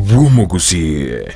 bw'Omogusii.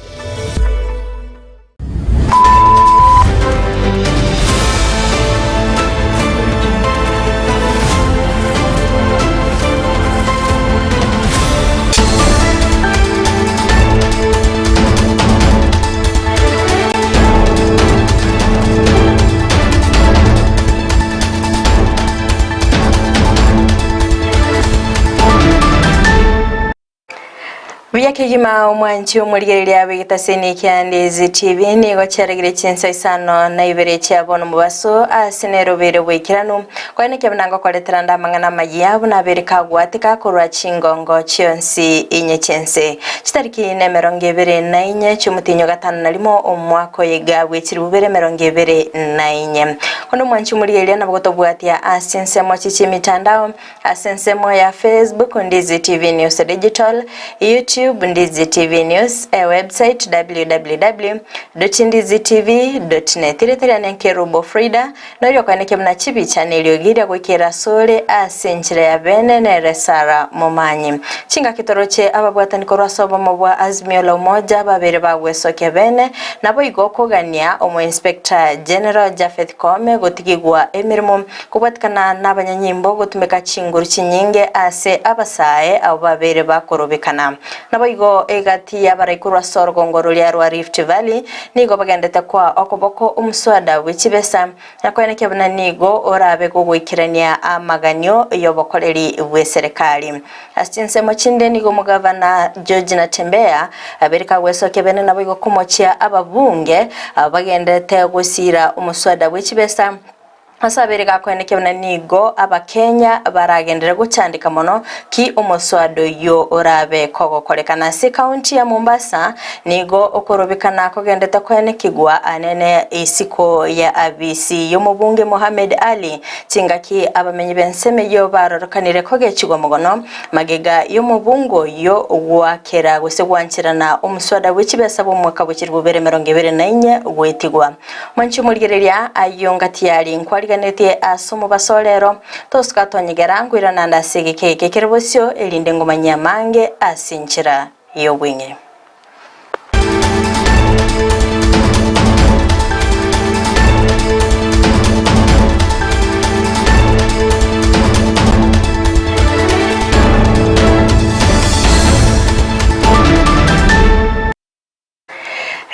Buya kegima omwanchi omorigereria bw'egetaseni kia Ndizi TV nigo chiaregire chinsa isano na ibere chia bono mobaso ase nerobeire bwaikeranu koenekia buna ngokoretera nde amang'ana amayia buna abere kagwatika korwa chingongo chionsi inye chi'ense. Chitariki nemerongo ebere na inye chi'omotienyi o gatano na rimo omwaka oyo iga bw'echilifu bibere emerongo ebere na inye. Konde omwanchi omorigereria nabo gotobwatia ase chinsemo chi chi'emitandao Ase ensemo ya Facebook, Ndizi TV News Digital, YouTube, Ndizi TV News, e website www.ndizitv.net. Rieta riane Nkerubo Frida, noria okoenekia buna chibicha na eriogi ria goikera asore ase enchera ya bene nere Sarah Momanyi. Chingaki toroche ababwatani korwa ase obomo bwa Azimio la Umoja babere bagwesokia bene, naboigo kogania omo Inspector General Japheth Koome gotigigwa emeremo Kobwatikana nabanyanyimbo gotumeka chinguru chinyinge ase abasae abwo babeire bakorobekana. Naboigo egati y'abarai korwa ase orogongo roria rwa Rift Valley nigo bagendete koa okoboko omuswada bwe chibesa na koenekia buna nigo orabe gogoikerania amaganio y'obokoreri bw'eserekari. Ase chinsemo chinde nigo omogavana George Natembeya abeire kagwesokia bene naboigo komochia ababunge abwo bagendete gosiira omuswada bwe chibesa Ase abere gakoenekia buna nigo Abakenya baragenderere gochandeka mono ki omoswada oyio orabe kogokorekana ase ekaunti ya Mombasa nigo okorobekana kogendete koenekigwa anene isiko ya abisi y'omobunge Mohamed Ali chingaki abamenyi b'ensemo eyio barorokanire kogechigwa mogono magega y'omobunge oyio goakera gose gwancherana omoswada bw'echibesa bw'omwaka bw'echiribu bibere emerongo ebere na inye goetigwa. Mwanche omorigereria ayio ngatiari nkwariganetie ase omobaso o rero, tosuka tonyegera nkoirana ande ase egeka eke kere bosio, erinde ngomanyie amange ase enchera y'obweng'e.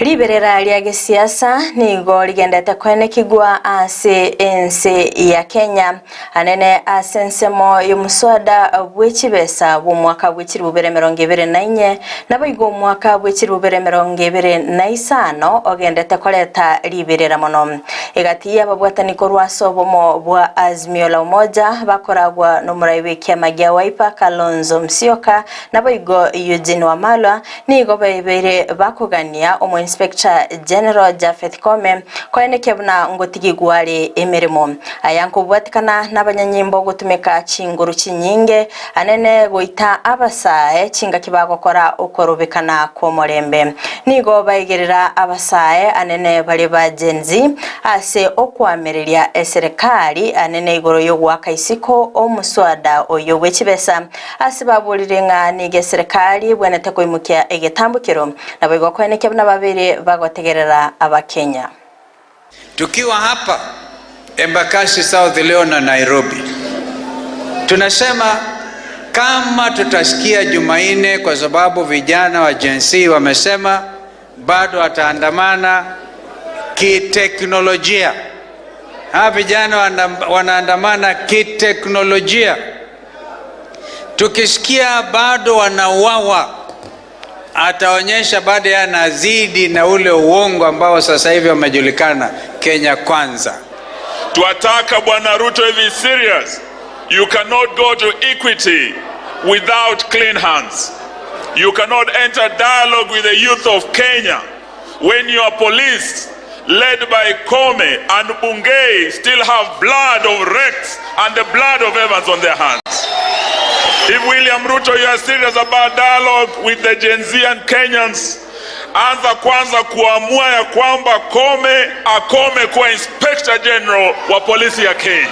Riberera ria gesiasa nigo rigendete koenekigwa ase ense ya Kenya, anene ase ensemo y'omuswada bw'echibesa bw'omwaka bw'echilifu bibere emerongo ebere na inye, naboigo omwaka bw'echilifu bibere emerongo ebere na isano ogendete koreta riberera mono. Egati y'ababwatani korwa ase obomo bwa Azimio la Umoja bakoragwa nomorai bw'ekiama gia Wiper Kalonzo Musyoka naboigo Eugene Wamalwa Nigo babeire bakogania omoinspector General Japheth Koome koenekia buna ngotigigwa are emeremo. Aya nkobwatikana nabanyanyimbo gotumeka chinguru chinyinge anene goita abasae chingaki bagokora okorobekana kw'omorembe. Nigo baigerera abasae anene baria ba Gen Z ase okoamereria eserekari anene igoro y'ogoaka isiko omoswada oyo bw'echibesa Ase baborire ng'a nigo eserekari ebwenerete koimokia egetambokero, naboigo koenekia buna babere bagotegerera Abakenya. Tukiwa hapa Embakasi South leo na Nairobi, tunasema kama tutasikia Jumanne, kwa sababu vijana wa Gen Z wamesema bado wataandamana kiteknolojia. Hawa vijana wanaandamana kiteknolojia. Tukisikia bado wanauawa, ataonyesha bado yeye anazidi na ule uongo ambao sasa hivi wamejulikana. Kenya Kwanza. Twataka Bwana Ruto if he's serious, you cannot go to Equity without clean hands. You cannot enter dialogue with the youth of Kenya when your police led by Koome and Bungei still have blood of Rex and the blood of Evans on their hands. If William Ruto, you are serious about dialogue with the Gen Z and Kenyans, anza kwanza kuamua ya kwamba Koome akome kuwa Inspector General wa polisi ya Kenya.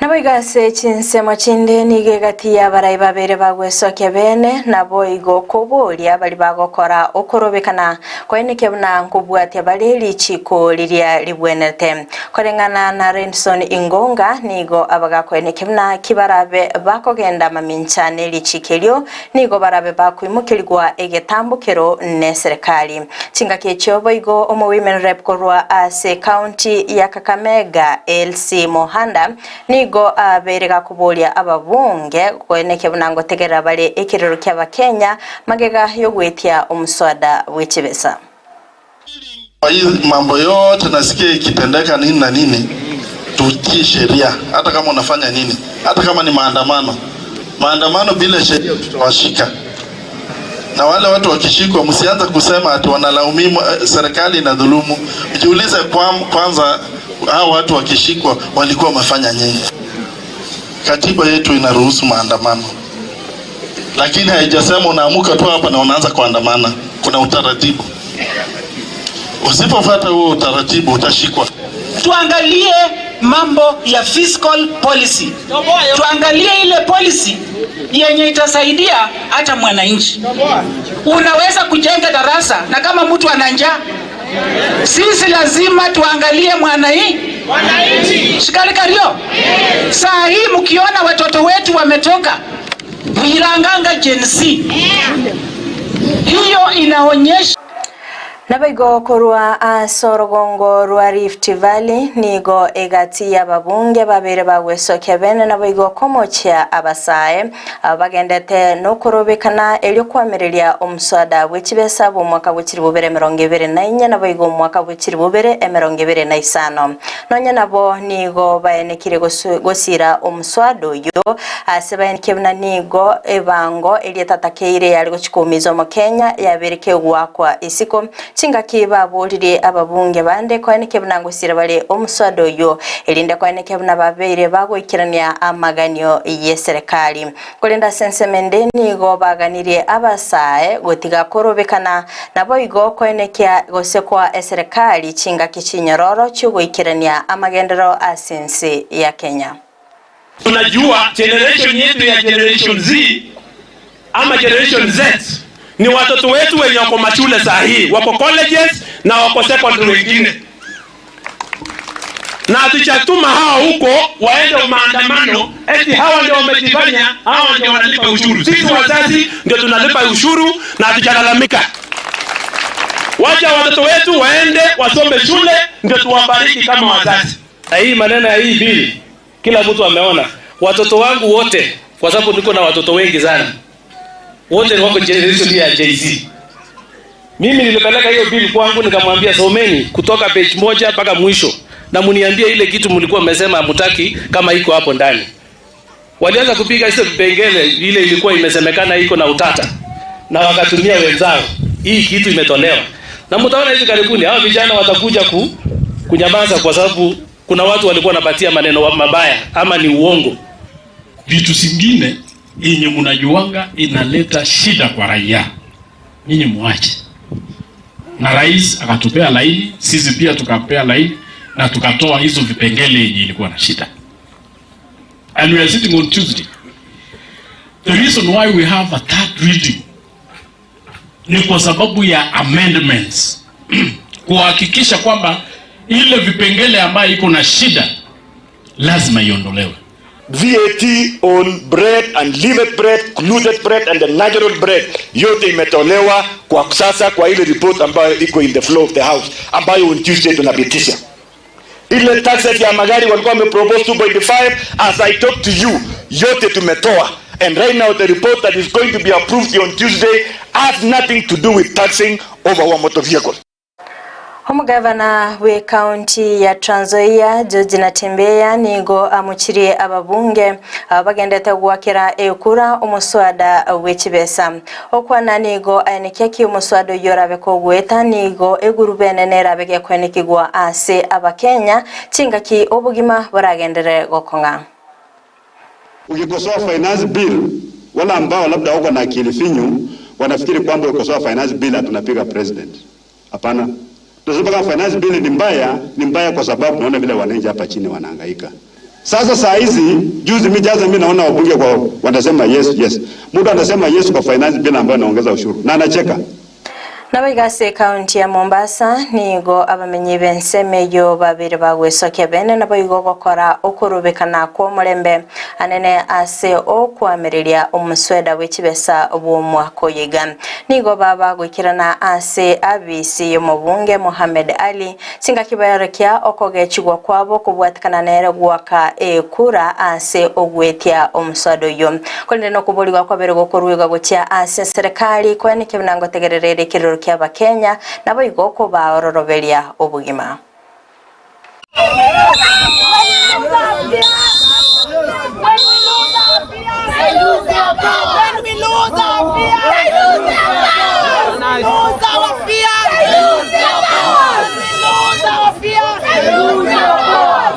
Naboigo ase chinsemo chinde nigo egati y'abarai babere bagwesokia bene, naboigo koboria baria bagokora okorobekana koenekia buna nkobwatia bare richiiko riria ribwenerete. Koreng'ana na Renson Ingonga, nigo abagakoenekia buna ki barabe bakogenda mamincha ne richiiko erio, nigo barabe bakoimokerigwa egetambokero neserekari. Chingaki echio boigo omowomen rep korwa ase county ya Kakamega Elsie Mohanda nigo abeire gakoboria ababunge koenekia buna ngotegerera bare ekerero ki'Abakenya magega y'ogoetia omoswada bw'echibesa. Kwa hii mambo yote nasikia ikitendeka nini na nini, tutii sheria, hata kama unafanya nini, hata kama ni maandamano. Maandamano bila sheria tutawashika, na wale watu wakishikwa, msianze kusema ati wanalaumiwa, serikali inadhulumu. Mjiulize kwanza, hao watu wakishikwa walikuwa wamefanya nini? Katiba yetu inaruhusu maandamano, lakini haijasema unaamuka tu hapa na unaanza kuandamana. Kuna utaratibu. Usipofuata huo utaratibu utashikwa. Tuangalie mambo ya fiscal policy, tuangalie ile policy yenye itasaidia hata mwananchi. Unaweza kujenga darasa na kama mtu ana njaa, sisi lazima tuangalie mwananchi. Shikalikario, saa hii mkiona watoto wetu wametoka Wiranganga Gen Z, hiyo inaonyesha Naboigo korwa ase orogongo rwa Rift Valley nigo egati y'ababunge babere bagwesokia bene naboigo komochia abasae aba bagendete nokorobekana erio kwamereria omuswada bw'echibesa bw'omwaka bw'echiri bubere emerongo ebere na inye naboigo omwaka bw'echiri bubere emerongo ebere na isano. Nonya nabo nigo baenekire gosira omuswada oyo ase baenekie buna nigo ebango eria etatakeire yare gochikumiza omokenya yabere kegwakwa isiko. Chingaki baborire ababunge bande koenekia buna ngosira bare omuswada oyo erinde koenekia buna babeire bagoikerania amaganio y'eserekari. Korende ase ensemo ende nigo baganirie abasae gotiga korobekana naboigo koenekia gose koa eserekari chingaki chinyororo chiogoikerania amagenderero ase ense ya Kenya. Tunajua generation yetu ya generation Z ama generation Z ni watoto wetu wenye wako mashule saa hii, wako colleges na wako secondary wengine, na hatujatuma hawa huko waende maandamano eti hawa ndio wamejifanya, hawa ndio wanalipa ushuru. Sisi wazazi ndio tunalipa ushuru na hatujalalamika. Wacha watoto wetu waende wasome shule, ndio tuwabariki kama wazazi. Na hii maneno ya hii bill kila mtu ameona. Watoto wangu wote, kwa sababu niko na watoto wengi sana, wote wako generation ya Gen Z. Mimi nilipeleka hiyo bill kwangu nikamwambia someni kutoka page moja mpaka mwisho na mniambie ile kitu mlikuwa mmesema hamtaki kama iko hapo ndani. Walianza kupiga hizo vipengele, ile ilikuwa imesemekana iko na utata, na wakatumia wenzao, hii kitu imetolewa. Na mtaona hivi karibuni hawa vijana watakuja kunyamaza kwa sababu kuna watu walikuwa wanapatia maneno mabaya ama ni uongo. Vitu zingine yenye mnajuanga inaleta shida kwa raia, nyinyi muache. Na rais akatupea laini, sisi pia tukampea laini na tukatoa hizo vipengele yenye ilikuwa na shida. And we are sitting on Tuesday. The reason why we have a third reading ni kwa sababu ya amendments kuhakikisha kwamba ile vipengele ambayo iko na shida lazima iondolewe. VAT on bread, unleavened bread, gluten bread and the natural bread yote imetolewa kwa sasa kwa ile report ambayo iko in the floor of the house ambayo on Tuesday tunapitisha. Ile taxes ya magari walikuwa wamepropose 2.5, as I talk to you, yote tumetoa. And right now the report that is going to be approved on Tuesday has nothing to do with taxing over our motor vehicle. Omugavana bwe county ya Trans Nzoia George Natembeya nigo amuchirie ababunge abagendete gwakira ekura omuswada w'echibesa okwana nigo aenekia ki omuswada oyo orabe kogweta nigo egurube enene erabe gekwenekigwa ase abakenya chingaki obogima boragendere gokong'a. Ukikosoa finance bill, wale ambao labda wako na akili finyu wanafikiri kwamba ukikosoa finance bill tunapiga president. Hapana. Tunasema kama finance bill ni mbaya, ni mbaya kwa sababu tunaona vile wananchi hapa chini wanahangaika. Sasa saa hizi juzi mimi jaza mimi naona wabunge kwa wanasema yes yes. Mtu anasema yes kwa finance bill ambayo inaongeza ushuru na anacheka. Naboigo ase ekaunti ya Mombasa, nigo abamenyi b'ensemo eyio babere bagwesokia bene naboigo gokora okorobekana kw'omorembe anene ase okoamereria omosweda bwe chibesa bw'omwaka oyo iga. Nigo baba goikerana ase abisi y'omobunge Mohamed Ali Chingaki baerokia okogechigwa kwabo kobwatekana nere goaka ekura ase ogwetia omoswada oyio. Korende nokoborigwa kwabere gokoruegwa gochia ase serekari koenekia buna ngotegerera ere ekerero ki'Abakenya, naboigo kobaororoberia obogima.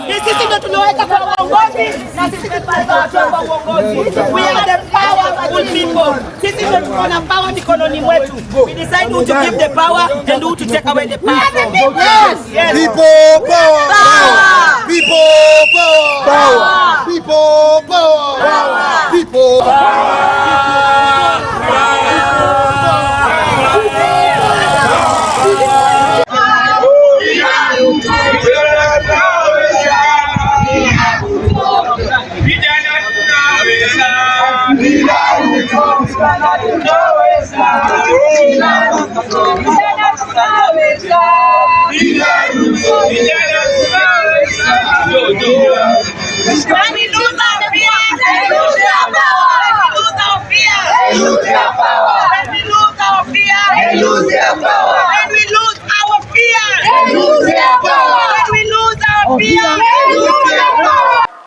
Ni sisi ndio tuliweka kwa uongozi na sisi ndio tutawatoa kwa uongozi. We are the powerful people. Sisi ndio tuko na power mikononi mwetu. We decide who to give the power and who to take away the power from. Yes. Yes. People power. Power. People power. Power. People power. Power. People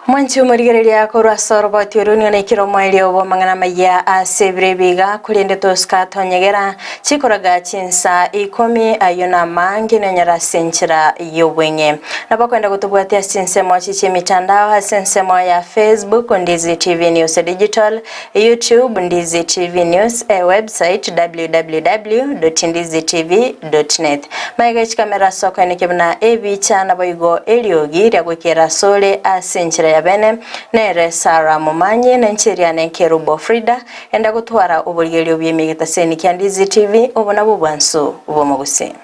Mwanchi omorigereria korwa ase oroboti oru nigo naikire omoerio bw'amang'ana amaya ase ebiro ebi iga, korende tosika tonyegera chikoraga chinsa ikomi ayio namange nonyora ase enchera y'obweng'e. Nabo kwenda gotobwatia ase chinsemo chi chi'emitandao ase ensemo ya Facebook Ndizi TV News Digital, YouTube Ndizi TV News, e website www.ndizitv.net. Magega echikamera ase okoenekia buna ebicha naboigo eriogi ria goikera asore ase enchera ya bene nere Sarah Momanyi na inche eriane Kerubo Frida enda gotwara oborigererio bw'emigetaseni kia Ndizi TV obo nabwo obwansu bw'omogusii.